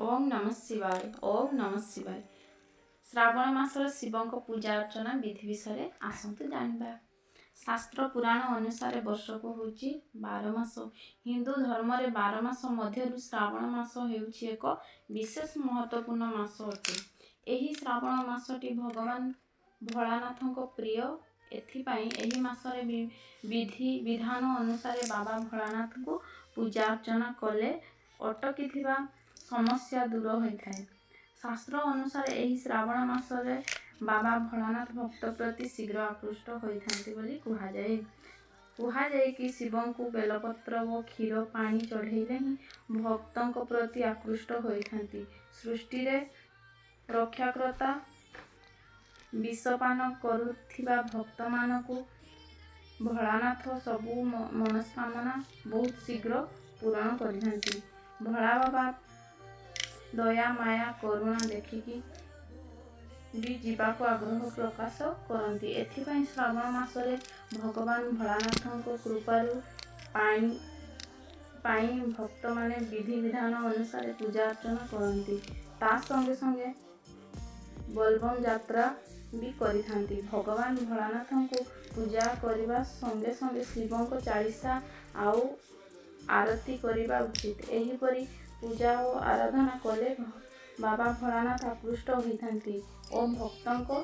ଓಂ ନମଃ ଶିବାୟ, ଓಂ ନମଃ ଶିବାୟ। ଶ୍ରାବଣ ମାସର ଶିବଙ୍କ ପୂଜା ଅର୍ଚ୍ଚନା ବିଧି ବିଷୟରେ ଆସନ୍ତୁ ଜାଣିବା। ଶାସ୍ତ୍ର ପୁରାଣ ଅନୁସାରେ ବର୍ଷକୁ ହେଉଛି 12 ମାସ। ହିନ୍ଦୁ ଧର୍ମରେ 12 ମାସ ମଧ୍ୟରୁ ଶ୍ରାବଣ ମାସ ହେଉଛି ଏକ ବିଶେଷ ମହତ୍ତ୍ୱପୂର୍ଣ୍ଣ ମାସ ଅଟେ। ଏହି ଶ୍ରାବଣ ମାସଟି ଭଗବାନ ଭୋଳାନାଥଙ୍କ ପ୍ରିୟ। ଏଥିପାଇଁ ଏହି ମାସରେ ବିଧି ବିଧାନ ଅନୁସାରେ ବାବା ଭୋଳାନାଥଙ୍କୁ ପୂଜା ଅର୍ଚ୍ଚନା କଲେ ଅଟକିଥିବା ସମସ୍ୟା ଦୂର ହୋଇଥାଏ। ଶାସ୍ତ୍ର ଅନୁସାରେ ଏହି ଶ୍ରାବଣ ମାସରେ ବାବା ଭୋଳାନାଥ ଭକ୍ତ ପ୍ରତି ଶୀଘ୍ର ଆକୃଷ୍ଟ ହୋଇଥାନ୍ତି ବୋଲି କୁହାଯାଏ। କୁହାଯାଏ କି ଶିବଙ୍କୁ ବେଲପତ୍ର ଓ କ୍ଷୀର ପାଣି ଚଢ଼େଇଲେ ହିଁ ଭକ୍ତଙ୍କ ପ୍ରତି ଆକୃଷ୍ଟ ହୋଇଥାନ୍ତି। ସୃଷ୍ଟିରେ ରକ୍ଷାକର୍ତ୍ତା ବିଷପାନ କରୁଥିବା ଭକ୍ତମାନଙ୍କୁ ଭୋଳାନାଥ ସବୁ ମନସ୍କାମନା ବହୁତ ଶୀଘ୍ର ପୂରଣ କରିଥାନ୍ତି। ଭୋଳା ବାବା ଦୟା, ମାୟା, କରୁଣା ଦେଖିକି ବି ଯିବାକୁ ଆଗ୍ରହ ପ୍ରକାଶ କରନ୍ତି। ଏଥିପାଇଁ ଶ୍ରାବଣ ମାସରେ ଭଗବାନ ଭୋଳାନାଥଙ୍କ କୃପାରୁ ପାଇଁ ଭକ୍ତମାନେ ବିଧିବିଧାନ ଅନୁସାରେ ପୂଜା ଅର୍ଚ୍ଚନା କରନ୍ତି। ତା ସଙ୍ଗେ ସଙ୍ଗେ ବୋଲବମ୍ ଯାତ୍ରା ବି କରିଥାନ୍ତି। ଭଗବାନ ଭୋଳାନାଥଙ୍କୁ ପୂଜା କରିବା ସଙ୍ଗେ ସଙ୍ଗେ ଶିବଙ୍କ ଚାଳିଶା ଆଉ ଆରତି କରିବା ଉଚିତ। ଏହିପରି ପୂଜା ଓ ଆରାଧନା କଲେ ବାବା ଭୋଳାନାଥ ଆକୃଷ୍ଟ ହୋଇଥାନ୍ତି ଓ ଭକ୍ତଙ୍କ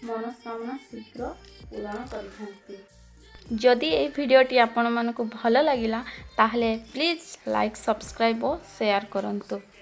ମନସ୍କାମନା ଶୀଘ୍ର ପୂରଣ କରିଥାନ୍ତି। ଯଦି ଏହି ଭିଡ଼ିଓଟି ଆପଣମାନଙ୍କୁ ଭଲ ଲାଗିଲା, ତାହେଲେ please like, subscribe O share କରନ୍ତୁ।